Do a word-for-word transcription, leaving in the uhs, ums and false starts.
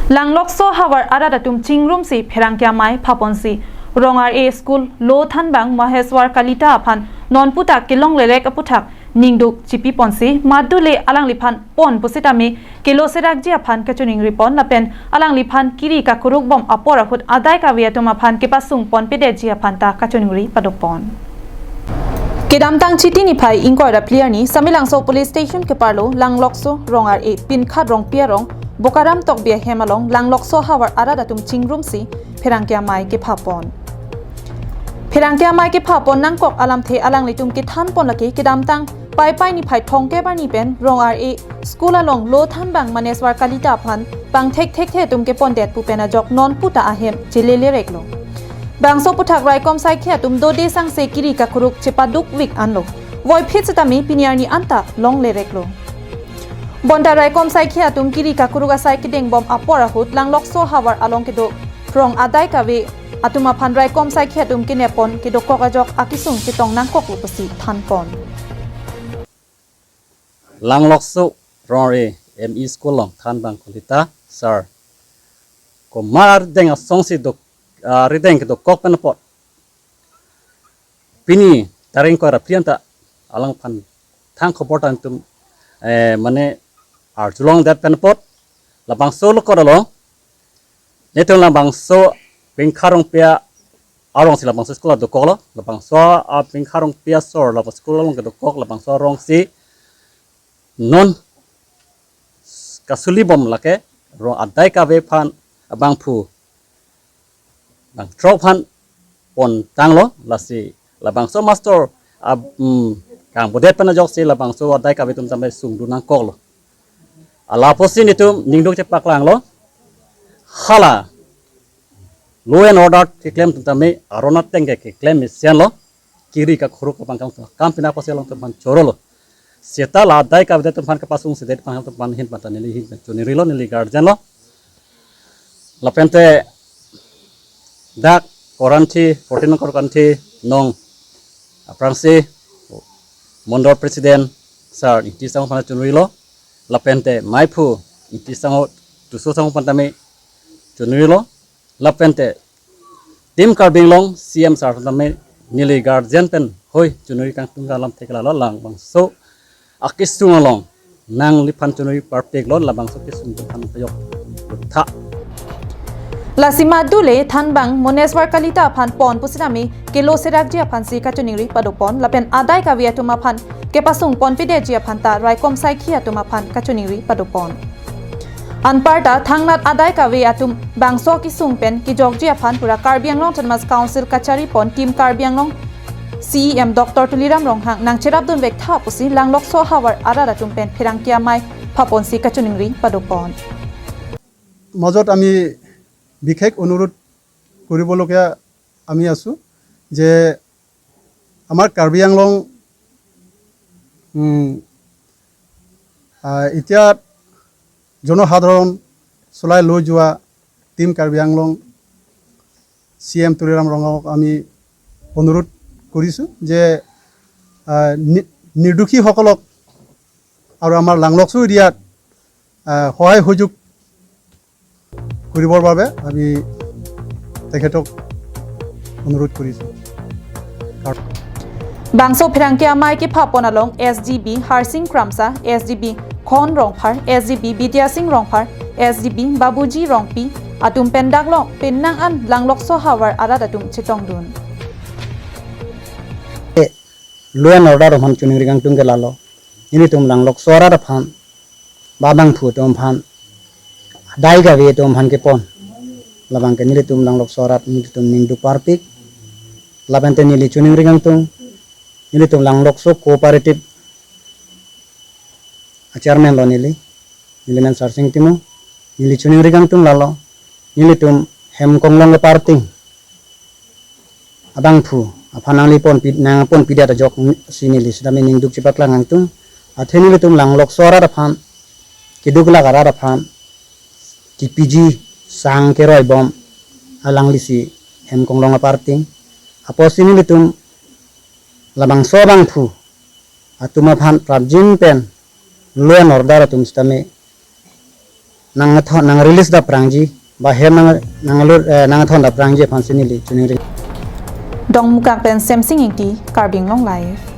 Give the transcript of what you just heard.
Langlokso havar arat atum chingrumsi pherangke amei phaponsi Rong R A School lo thanbang Maheswar Kalita aphan nonputa kelonglerek aputhak ningduk chipiponsi madule alangliphan pon pusitame kelo serakji aphan kachoningripon lapen alangliphan kiri kakuruk bom apor ahut adai kave atum aphan kepasung ponpedetji aphan ta kachoningri padopon. Kedamtang Chiti niphai ingkoi ra phli arni Samelangso Police Station keparlo Langlokso Rong R A Pinkhat Rongpi arong Bokaram Tokbi ahem along Langlokso havar arat atum chingrumsi pherangke amei kephapon. Pherangke amei kephapon nangkok alamthe alanglitum kethanpon lake kedamtang Paipai niphai thomkep arni pen Rong R A School along lo thanbang Maheswar Kalita aphan pangthekthekthe atum kepondet pu pen ajok nonputa ahem chelelereklo. Bangso aputhak raikom saikhi atum dode sangse kiri kakuruk chepadukvik anlo. Voiphit setame pini arni anta longlereklo. Bonta raikom saikhi atum kiri kakuruk asai kedengbom apor ahut Langlokso havar along kedo rong adai kave atum aphan raikom saikhi atum kenepon kedokok ajok akesung chetong nangkoklo pusi thanpon. Langlokso Rong R A M E School along thanbang Kalita sir komat arideng asongsi dok, ah, arideng kedokok pen apot pini tarik ingkoi ra phli anta alangphan thang khobor tangtum, eh, mane arjulongdet pen apot labangso lokot along netum labangso Pinkhat Rongpi arongsi labangso school adokoklo, labangso a Pinkhat Rongpi asor labangso school along kedokok labangso arongsi non kasuli bom lake rong adai kave aphan abangphu bangthrok aphan pontanglo, lasi labangso master ab, mm, kangbodet pen ajoksi labangso adai kave atum tame sungdun nangkoklo. Ala apotsi netum ningduk chepaklanglo. Hala law and order keklem atum tame aron ateng ke keklem mesenlo. Kiri kakuruk abang kam kam pina apotsi alangtum aphan chorolo. Seta la adai kave atum aphan kepasungsedet aphan atum aphan ahin pata neli ahin choningrilo, neli guardian lo. Lapente dak Koranthi, fourteen nongkor Koranthi along aphrangsi Mondol President sir Ingti Sangho aphan choningrilo. Lapente meiphu Ingti Sangho, Tuso Sangho aphan tame choningrilo. Lapente Team Karbi Anglong C M sir aphan tame neli guardian pen hoi choningri kangtung alamthe ke lalo, labangso akesung along nangliphan choningri parpiklo, labangso akesung aphan pajok tha. Lasi madule thanbang Maheswar Kalita aphan pon pusitame kelo serakji aphansi kachoningri padopon lapen adai kave atum aphan kepasung ponpedetji aphan ta raikom saikhi atum aphan kachoningri padopon. Anparta thangnat adai kave atum bangso akesung pen kejokji aphan pura Karbi Anglong Autonomous Council kacharipon Team Karbi Anglong C E M Doctor Tuliram Ronghang nangcherapdunvek tha pusi Langlokso havar arat atum pen pherangke amei phaponsi kachoningri padopon. মাজত আমি বিশেষ অনুৰোধ কৰিবলগীয়া আমি আছো যে আমাৰ কাৰ্বি আংলং, উম, আহ, এতিয়া জনসাধাৰণ চলাই লৈ যোৱা টিম কাৰ্বি আংলং চি এম তুলিৰাম ৰঙাঙক আমি অনুৰোধ কৰিছোঁ যে, আহ, নি-, নিৰ্দোষীসকলক আৰু আমাৰ লাংলকচু এৰিয়াত, আহ, সহায় সুযোগ কৰিবৰ বাবে আমি তেখেতক অনুৰোধ কৰিছোঁ। Bangso pherangke amei kephapon along S D B Harsing Kramsa, S D B Khon Rongphar, S D B Bidya Sing Rongphar, S D B Babuji Rongpi atum pen daklo penang an Langlokso havar arat atum chetongdun. Law and order atum aphan choningri kangtung ke lalo. Nelitum Langlokso arat aphan, ba bangphu atum aphan, adai kave atum aphan kepon. Labang ke nelitum Langlokso arat nelitum ningduk parpik. Labang te neli choningri kangtung, nelitum Langlokso cooperative a chairman lo neli, neli men Sarsing Timung, neli choningri kangtung lalo, nelitum hem konglong keparting abangphu aphan nangli ponpi, nangponpidet ajok si neli sitame ningduk chepaklang kangtung. Athe nelitum Langlokso arat aphan, keduk lak arat aphan, kipiji sang keroi bom, alangli si hem konglong keparting. Apotsi nelitum labangso bangphu atum aphan prapjin pen law and order atum sitame nang thon nang release dapprangji, ba hem nang nang lur eh, nang thon dapprangji aphansi neli choningri. Dongmukak pen Semsing Ingti, Karbi Anglong Live.